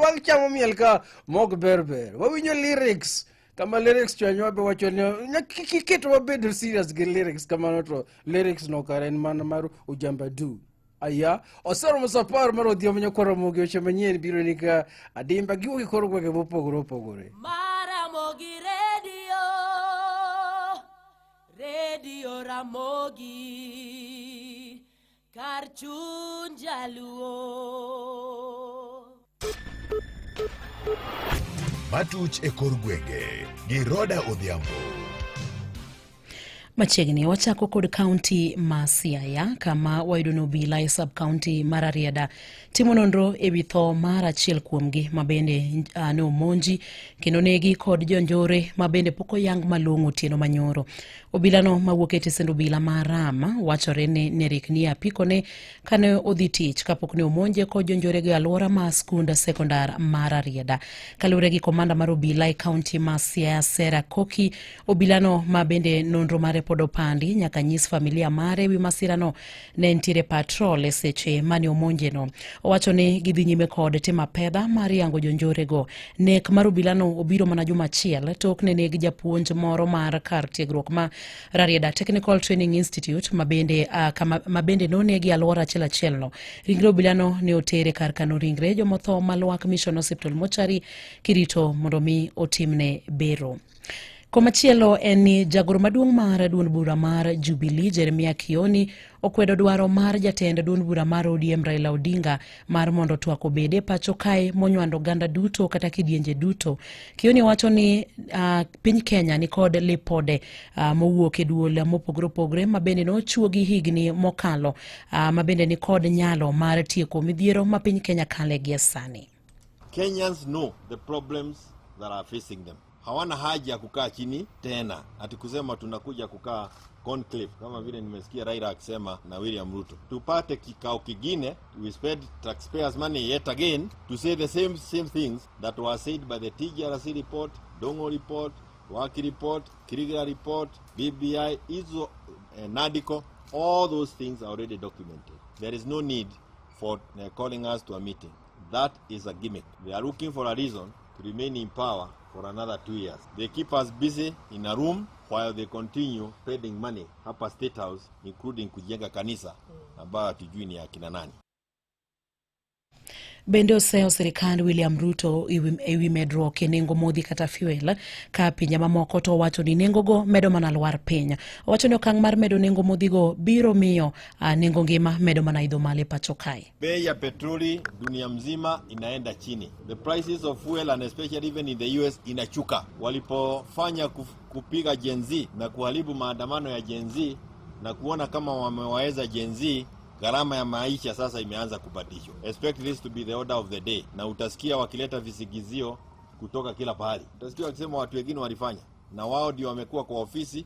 Wachamo miel ka mok ber ber. Wawinjo lyrics. Kama lyrics chwanyowa be wacho ni kik wabed serious gi lyrics kamano to lyrics no kare en mana mar ujamba du. Aya, oseromo sa 10 mar odhiambo nyakwar Ramogi weche manyien biro ni ka adimba giwuok e kor gwenge mopogore opogore. Maramogi Radio, Radio Ramogi, kar chuny jaluo. Matuch e kor gwenge gi Roda Odhiambo. Machiegni wachako kod kaunti ma Siaya kama wayudo ni obila e sub kaunti mar Rarieda timo nonro e wi tho mar achiel kuomgi ma bende ne omonji kendo negi kod jonjore ma bende pok oyang malong'o otieno manyoro. Obilano mawuok e tesend obila ma Ram wachore ni ne rikni e apikone kane odhi tich kapok ne omonje kod jonjorego e alwora ma skund sekondar mar Rarieda. Kaluwore gi komanda mar obila e kaunti ma Siaya Sera Koki, obilano ma bende nonro mare pod opandi nyaka nyis familia mare wi masirano ne nitiere patrol e seche mane omonjeno. Owacho ni gidhi nyime kod timo apedha mar yango jonjorego. Nek mar obilano obiro mana juma achiel tok ne neg japuonj moro mar kar tiegruok ma Rarieda Technical Training Institute ma bende nonegi alwora achiel achielno. Ringre obilano ne otere kar kano ringre jomotho ma Lwak Mission Hospital mochari kirito mondo mi otimne bero. Komachielo en ni jagoro maduong' mar duond bura mar Jubilee Jeremia Kioni okwedo dwaro mar jatend duond bura mar ODM Raila Odinga mar mondo twak obed e pacho kae monywando oganda duto kata kidienje duto. Kioni wacho ni piny Kenya ni kod lipode mowuok e duol mopogore opogore ma bende nochuogi higni mokalo ma bende ni kod nyalo mar tieko midhiero ma piny Kenya kale gie sani. Kenyans know the problems that are facing them. Hawana haja ya kukaa chini tena ati kusema tunakuja kukaa conclave kama vile nimesikia Raila akisema na William Ruto. Tupate kikao kingine, we spend taxpayers money yet again to say the same things that were said by the TJRC report, Dongo report, Waki report, Kriegler report, BBI, ISO, NADCO, all those things are already documented. There is no need for calling us to a meeting. That is a gimmick. They are looking for a reason to remain in power for another 2 years. They keep us busy in a room while they continue spending money hapa State House, including kujenga kanisa ambayo hatujui ni ya kina nani. Bende oseyo sirikand William Ruto ewi medruok e nengo modhi kata fuel ka pinje mamoko to owacho ni nengogo medo mana lwar piny. Owacho ni okang' mar medo nengo modhigo biro miyo nengo ngima medo mana idho malo e pacho kae. Bei ya petroli dunia mzima inaenda chini. The prices of fuel and especially even in the US inachuka. Walipofanya kupiga Gen Z na kuharibu maandamano ya Gen Z na kuona kama wamewaweza Gen Z, gharama ya maisha sasa imeanza kupandishwa. Expect this to be the order of the day. Na utasikia wakileta visigizio kutoka kila pahali. Utasikia wakisema watu wengine walifanya na wao ndio wamekuwa kwa ofisi.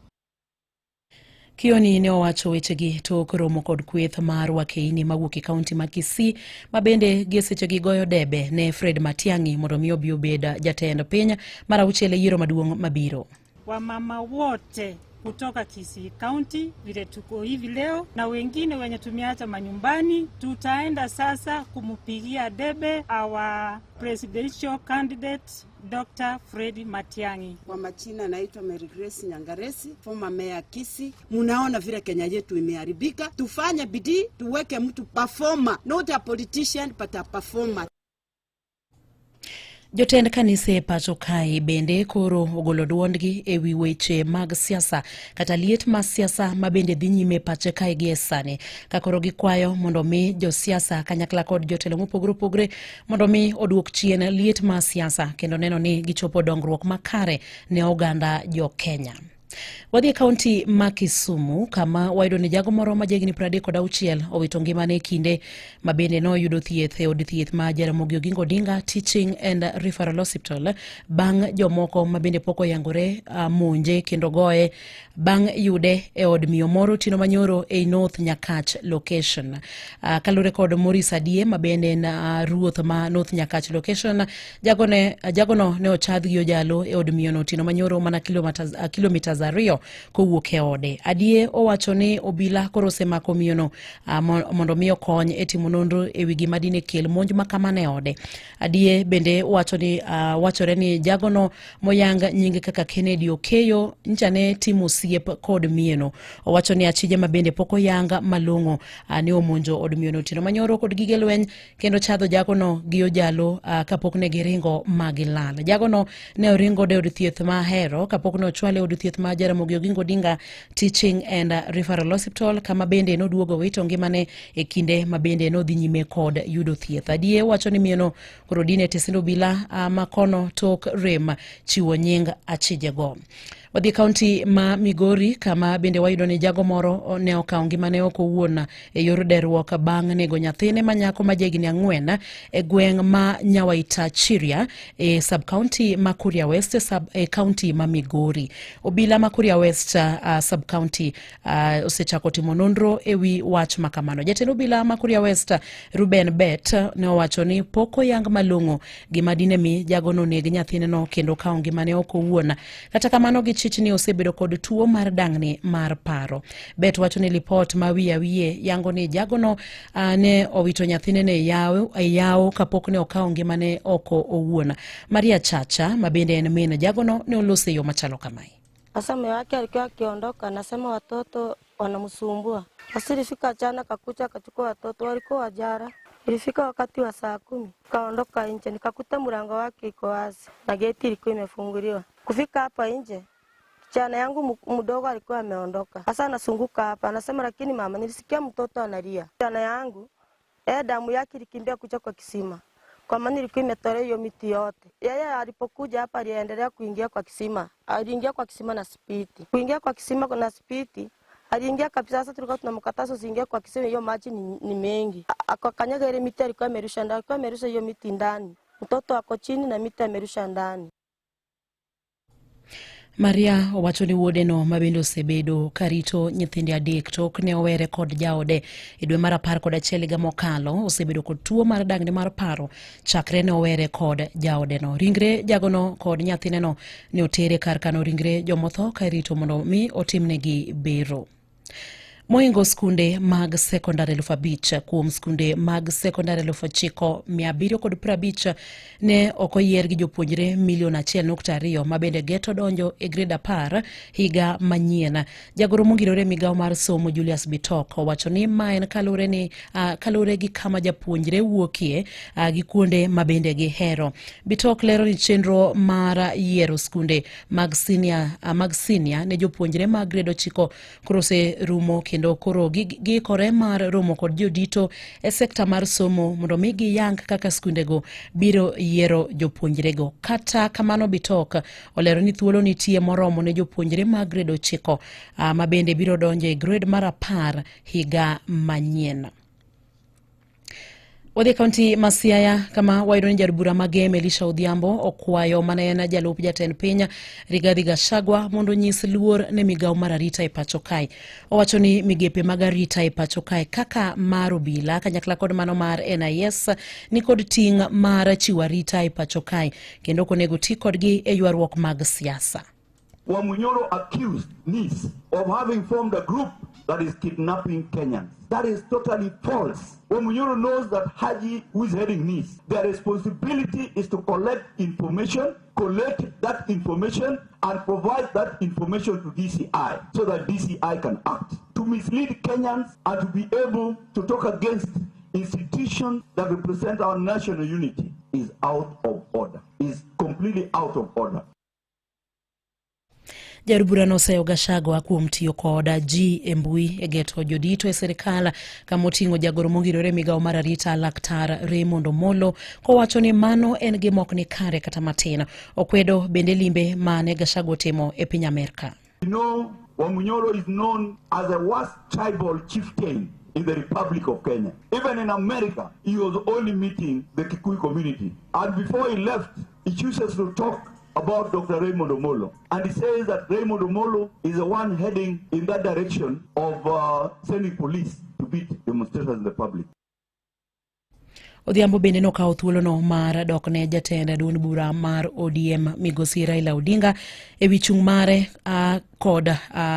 Kioni ne owacho wechegi tok romo kod kweth mar wakeini mawuok e kaunti ma Kisii ma bende gie sechegi goyo debe ne Fred Matiang'i mondo mi obi obed jatend piny mar auchiel e yiero maduong' mabiro. Wamama wote kutoka Kisii County vile tuko hivi leo na wengine wenye tumeacha manyumbani, tutaenda sasa kumupigia debe our presidential candidate Dr. Fred Matiang'i. Kwa majina naitwa Mary Grace Nyangaresi, former mayor Kisii. Munaona vile Kenya yetu imeharibika. Tufanye bidii, tuweke mtu performer, not a politician but a performer. Jotend kanise e pacho kae bende koro ogolo duondgi e wi weche mag siasa kata liet mar siasa ma bende dhi nyime e pacho kae gie sani, ka koro gikwayo mondo mi josiasa kanyakla kod jotelo mopogore opogore mondo mi oduok chien liet mar siasa kendo neno ni gichopo dongruok makare ne oganda jo Kenya. Wadhi e kaunti ma Kisumu kama wayudo ni jago moro ma jahigni 36 owito ngimane e kinde ma bende noyudo thieth e od thieth ma Jaramogi Oginga Odinga Teaching and Referral Hospital bang' jomoko ma bende pok oyangore monje kendo goye bang' yude e od miyo moro otieno manyoro ei North Nyakach location. Kaluwore kod Maurice Adie ma bende en ruoth ma North Nyakach location, jagono ne ochadh gi ojalo e od miyono otieno manyoro mana kilometers dollars 2 kowuok e ode. Adie owacho ni obila koro osemako miyono mondo mi okony e timo nonro ewi gima dine kel monj ma kamano e ode. Adie bende wacho ni wachore ni jagono moyang nying kaka Kennedy Okeyo ncha ne timo osiep kod miyono. Owacho ni achije ma bende pok oyang malong'o ne omonjo od miyono otieno manyoro kod gige lweny kendo chadho jagono gi ojalo kapok ne giringo ma gilal. Jagono ne oringo e od thieth ma Ahero kapok ne ochwale e od thieth ma Jaramogi Oginga Odinga Teaching and Referral Hospital kama bende noduogo wito ngimane e kinde ma bende nodhi nyime kod yudo thieth. Adie wacho ni miyono koro dine tesend obila makono tok rem chiwo nying achijego. Wadhi kaunti ma Migori kama bende wayudo ni jago moro ne okawo ngimane oko owuon e yor derruok bang' nego nyathine ma nyako ma jahigni 4 e gweng' ma Nyawaita Chiria e sub-county ma Kuria West e kaunti ma Migori. Obila ma Kuria West sub-county osechako timo nonro ewi wach ma kamano. Jatend obila ma Kuria West Ruben Bet ne owacho ni pok oyang malong'o gima dine mi jagono neg nyathineno kendo kawo ngimane oko owuon. Kata kamano gichich ni osebedo kod tuo mar dang'ni mar paro. Bet wacho ni lipot ma wiye wiye yango ni jagono ne owito nyathine ne e yawo kapok ne okawo ngimane oko owuon. Maria Chacha ma bende en min jagono ne oloso e yo machalo kamae. Sasa mume wake alikuwa akiondoka, anasema watoto wanamsumbua. Sasa ilifika jana akakuja akachukua watoto, walikuwa wajara. Ilifika wakati wa saa 10 kaondoka nje, nikakuta mlango wake iko wazi na geti ilikuwa imefunguliwa. Kufika hapa nje, kijana yangu mdogo alikuwa ameondoka. Sasa anazunguka hapa, anasema lakini mama, nilisikia mtoto analia. Kijana yangu damu yake ilikimbia kuja kwa kisima, kwa maana ilikuwa imetolewa hiyo miti yote. Yeye alipokuja hapa aliendelea kuingia kwa kisima. Aliingia kwa kisima na spidi. Kuingia kwa kisima na spidi, aliingia kabisa. Sasa tulikuwa tunamkataza usiingie kwa kisima, hiyo maji ni mengi. Akakanyaga ile miti alikuwa amerusha ndani, alikuwa amerusha hiyo miti ndani. Mtoto ako chini na miti amerusha ndani. Maria owacho ni wuodeno ma bende osebedo karito nyithinde 3 tok ne owere kod jaode e dwe mar 11 higa mokalo osebedo kod tuo mar dang'ni mar paro chakre ne owere kod jaodeno. Ringre jagono kod nyathineno ne otere kar kano ringre jomotho ka irito mondo mi otimnegi bero. Mohingo skunde mag sekondar 5,000 kuom skunde mag sekondar 9,750 ne ok oyier gi jopuonjre milion 1.2 ma bende geto donjo e grade 10 higa manyien. Jagoro mongirore migawo mar somo Julius Bitok owacho ni ma en kaluwore gi kama japuonjre wuokie gi kuonde ma bende gihero. Bitok lero ni chenro mar yiero skunde mag senior ne jopuonjre mag grade 9 koro oserumo kendo koro giikore mar romo kod jodito e sekta mar somo mondo mi giyang kaka skundego biro yiero jopuonjrego. Kata kamano Bitok olero ni thuolo nitie moromo ne jopuonjre mag grade 9 ma bende biro donjo e grade mar 10 higa manyien. Wadhi kaunti ma Siaya kama wayudo ni jaod bura ma Gem Elisha Odhiambo okwayo mane en jalup jatend piny Rigathi Gachagua mondo onyis luor ne migawo mar arita e pacho kae. Owacho ni migepe mag arita e pacho kae kaka mar obila kanyakla kod mano mar NIS ni kod ting' mar chiwo arita e pacho kae kendo ok onego ti kodgi e ywaruok mag siasa. Wamunyoro accused NIS of having formed a group that is kidnapping Kenyans. That is totally false. Wamunyoro knows that Haji, who is heading NIS, their responsibility is to collect information, collect that information, and provide that information to DCI so that DCI can act. To mislead Kenyans and to be able to talk against institutions that represent our national unity is out of order, is completely out of order. Jaod burano oseyo Gachagua kuom tiyo kod ji e mbui e geto jodito e sirikal kama oting'o jagoro mongirore migawo mar arita Laktar Raymond Omolo kowacho ni mano en gima ok ni kare kata matin. Okwedo bende limbe mane Gachagua otimo e piny Amerka. You know, Wamunyoro is known as the worst tribal chieftain in the Republic of Kenya. Even in America, he was only meeting the Kikuyu community. And before he left, he chooses to talk about Dr. Raymond Omolo. And he says that Raymond Omolo is the one heading in that direction of sending police to beat demonstrators in the public. Odhiambo bende nokawo thuolono mar dokne jatend duond bura mar ODM migosi Raila Odinga e wi chung' mare kod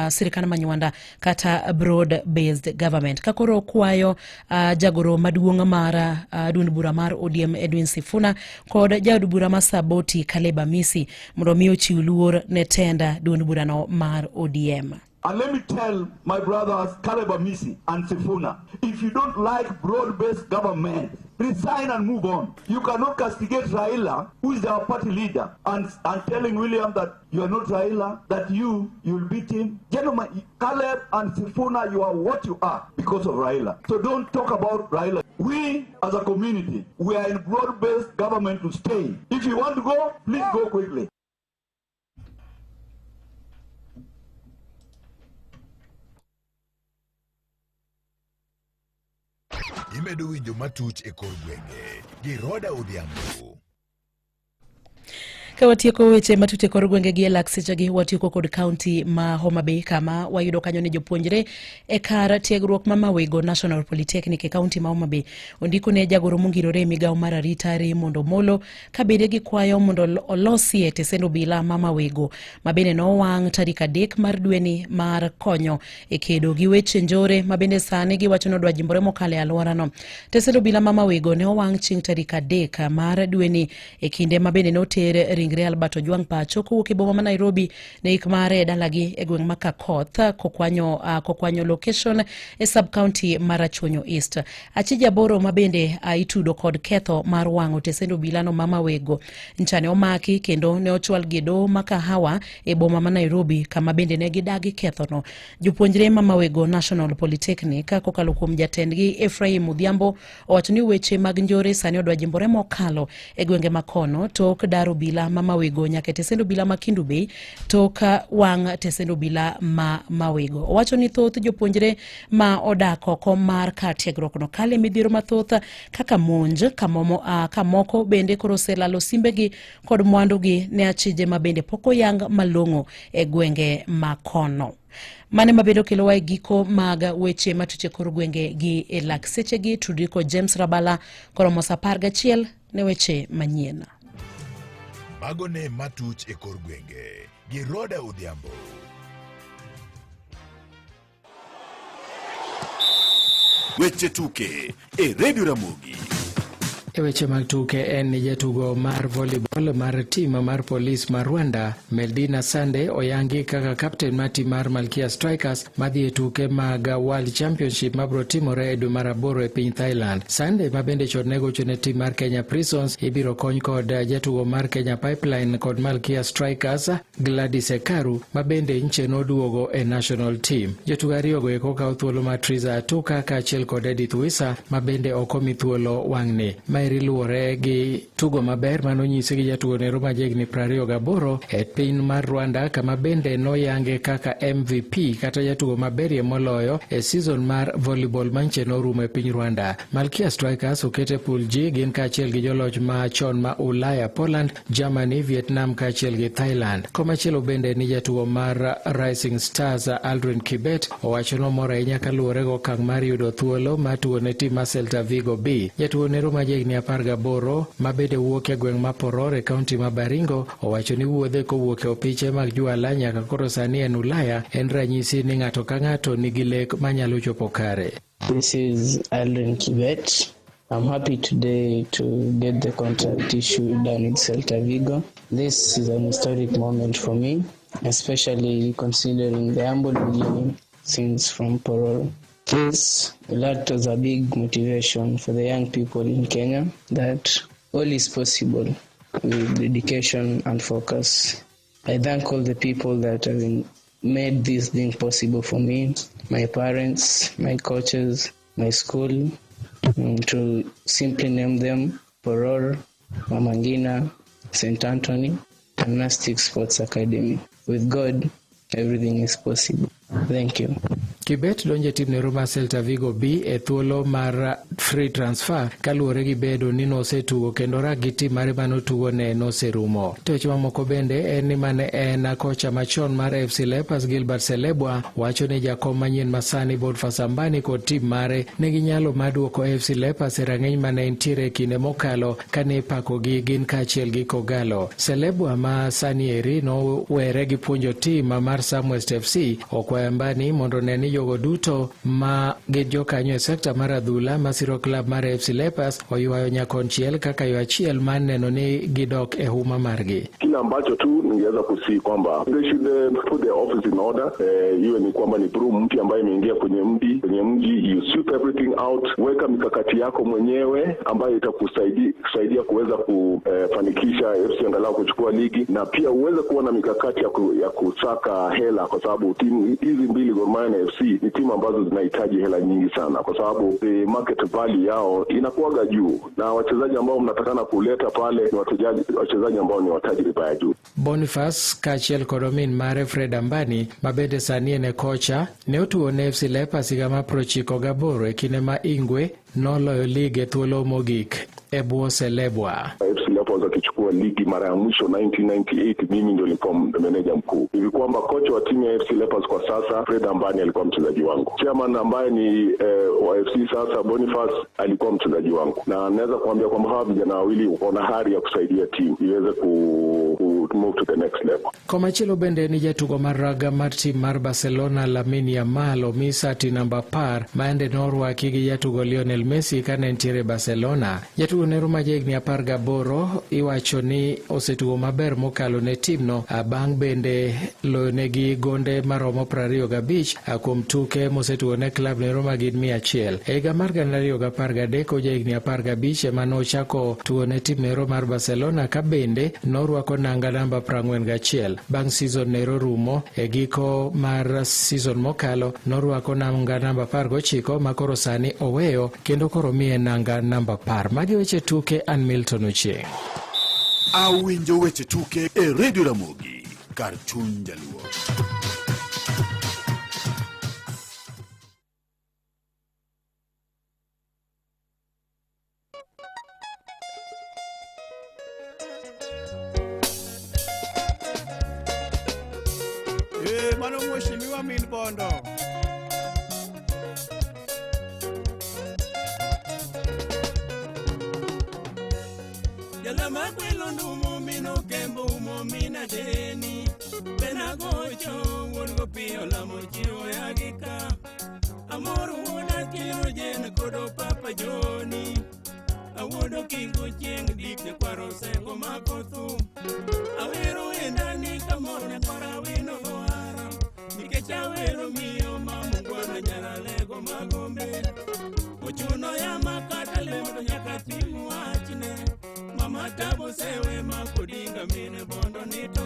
sirkand Manywanda kata broad based government. Ka koro kwayo jagoro maduong' mar duond bura mar ODM Edwin Sifuna kod jaod bura ma Saboti Caleb Amisi mondo mi ochiw luor ne tend duond burano mar ODM. And let me tell my brothers Caleb Amisi and Sifuna, if you don't like broad-based government, resign and move on. You cannot castigate Raila, who is our party leader, and telling William that you are not Raila, that you'll beat him. Gentlemen, Caleb and Sifuna, you are what you are because of Raila. So don't talk about Raila. We, as a community, we are in broad-based government to stay. If you want to go, please go quickly. Imedo winjo matuch e kor gwenge gi Roda Odhiambo. Ka watieko weche matut e kor gwenge gi e lak sechegi, watieko kod kaunti ma Homa Bay kama wayudo kanyo ni jopuonjre e kar tiegruok ma Mawego National Polytechnic e kaunti ma Homa Bay ondiko ne jagoro mongirore e migawo mar arita Raymond Omolo ka bende gikwayo mondo olosie tesend obila ma Mawego ma bende nowang' tarik 3 mar dweni mar konyo e kedo gi weche njore ma bende sani giwacho ni odwa jimbore mokalo e alworano. Tesend obila ma Mawego ne owang' chieng' tarik 3 mar dweni e kinde ma bende noter ringre Albert Ojwang pacho kowuok e boma ma Nairobi ne ik mare e dalagi e gweng' ma Kakoth kokwanyo location e sub county mar Rachuonyo East. Achije 8 ma bende itudo kod ketho mar wang'o tesend obilano ma Mawego nchane omaki kendo ne ochwalgi e doho ma Kahawa e boma ma Nairobi kama bende ne gidagi kethono. Jopuonjre ma Mawego National Polytechnic kokalo kuom jatendgi Ephraim Odhiambo owacho ni weche mag njore sani odwa jimbore mokalo e gwenge makono tok dar obila ma Mawego nyaka e tesend obila ma Kendu Bay tok wang' tesend obila ma Mawego. Owacho ni thoth jopuonjre ma odak oko mar kar tiegruokno kale midhiero mathoth kaka monj kamoko bende koro oselalo simbegi kod mwandugi ne achije ma bende pok oyang malong'o e gwenge makono. Mane mabedo kelowa e giko mag weche matuche kor gwenge gi e lak sechegi. Tudri kod James Rabala koromo saa 11 ne weche manyien. Mago ne matuch e kor gwenge gi Roda Odhiambo. Weche tuke e Radio Ramogi. E weche mag tuke en ni jatugo mar volleyball mar tim mar polis ma Rwanda Meldina Sande oyangi kaka kapten mar tim mar Malkia Strikers madhi e tuke mag World Championship mabiro timore e dwe mar 8 e piny Thailand. Sande ma bende chon ne gocho ne tim mar Kenya Prisons ibiro kony kod jatugo mar Kenya Pipeline kod Malkia Strikers Gladys Ekaru ma bende nche noduogo e national team. Jotugo ariyogo eko kawo thuolo mar Triza Atuka kaachiel kod Edith Wisa ma bende ok omi thuolo wang'ni. Maeri luwore gi tugo maber manonyisi gi jatugo nero ma jahigni 28 e piny mar Rwanda kama bende noyange kaka MVP kata jatugo maberie moloyo e season mar volleyball manche norumo e piny Rwanda. Malkia Strikers okete pool G gin kaachiel gi joloch ma chon ma Ulaya, Poland, Germany, Vietnam kaachiel gi Thailand. Komachielo bende ni jatugo mar Rising Stars Aldrin Kibet owacho nomor ahinya kaluwore gi okang' mar yudo thuolo mar tugo ne tim mar Celta Vigo B. Jatugo nero ma jahigni 18 ma bende wuok e gweng' ma Poror e kaunti ma Baringo owacho ni wuodhe kowuok e opiche mag juala nyaka koro sani en Ulaya en ranyisi ni ng'ato ka ng'ato nigi lek manyalo chopo kare. This is Aldrin Kibet. I'm happy today to get the contract issue done with Celta Vigo. This is an historic moment for me, especially considering the humble beginning since from Poror. This that was a big motivation for the young people in Kenya that all is possible with dedication and focus. I thank all the people that have made this thing possible for me, my parents, my coaches, my school, to simply name them: Poror, Mama Ngina, St. Anthony, and Nastic Sports Academy. With God, everything is possible. Thank you. Kibet donjo e tim nero mar Celta Vigo B e thuolo mar free transfer kaluwore gi bedo ni nosetugo kendo rak gi tim mare manotugo ne noserumo. To weche mamoko bende en ni mane en kocha machon mar FC Leopards Gilbert Selebwa wacho ni jakom manyien masani Boniface Ambani kod tim mare nigi nyalo mar duoko FC Leopards e rang'iny mane entiere e kinde mokalo kane ipakogi gin kaachiel gi Kogalo. Selebwa ma sani eri nowere gi puonjo tim mar Samwest FC okwayo Ambani mondo one ni jogo duto ma gin jokanyo e sekta mar adhula masiro klab mar FC Leopards oywayo nyakonchiel kaka yo achiel mar neno ni gidok e huma margi. Kile ambacho tu ningeweza kusii kwamba they should put their office in order. Iwe ni kwamba ni broom mpya ambayo imeingia kwenye mji kwenye mji, you sweep everything out, weka mikakati yako mwenyewe ambayo itakusaidia kusaidia kuweza kufanikisha FC angalau kuchukua ligi, na pia uweze kuwa na mikakati ya kusaka hela, kwa sababu timu hizi mbili Gor Mahia na FC ni timu ambazo zinahitaji hela nyingi sana, kwa sababu the market value yao inakuwaga juu, na wachezaji ambao mnatakana kuleta pale ni wachezaji ambao ni wa tajriba ya juu. Boniface kaachiel kod omin mare Fred Ambani ma bende sani en e kocha ne otugo ne FC Leopards higa mar 98 e kinde ma Ingwe noloyo lig e thuolo mogik e bwo Selebwa. FC Leopards wakichukua ligi mara ya mwisho 1998, mimi ndio nilikuwa meneja mkuu, hivi kwamba kocha wa timu ya FC Leopards kwa sasa Fred Ambani alikuwa mchezaji wangu. Chairman ambaye ni wa FC sasa Boniface alikuwa mchezaji wangu, na naweza kuambia kwamba hawa vijana wawili wako na hari ya kusaidia timu iweze ku move to the next level. Komachielo bende ni jatugo mar raga mar tim mar Barcelona Lamine Yamal omi sati namba 10 ma ende norwaki gi jatugo Lionel Messi kane entiere Barcelona. Jatugo nero ma jahigni 18 iwacho ni osetugo maber mokalo ne timno bang' bende loyonegi gonde maromo 25 kuom tuke mosetugo ne klab nero ma gin 100. E higa mar 2013 ojahigni 15 ema nochako tugo ne tim nero mar Barcelona ka bende norwako nanga namba 41. Bang' season nero rumo e giko mar season mokalo norwako nanga namba 19 ma koro sani oweyo kendo koro miye nanga namba 10. Magi weche tuke, an Milton Ochieng'. Awinjo weche tuke e Radio Ramogi kar chuny jaluo. Mano mheshimiwa min Bondo. Jalama kwelo ndumo mino kembo umo mina deni. Benagocho wuon go piyo lamo chiwo yagika. Amor wuoda kilo jen kodo papa Joni. Awuodo kingo chieng' dik nyakwaro sego mako thum. Awero wendani kamor nyakwara wino gohara. Nikech awero miyo ma mungwana nyaralego magombe. Ochuno yama kata lemo to nyaka tim wachne. Mama tabo sewe makodinga mine Bondo ni to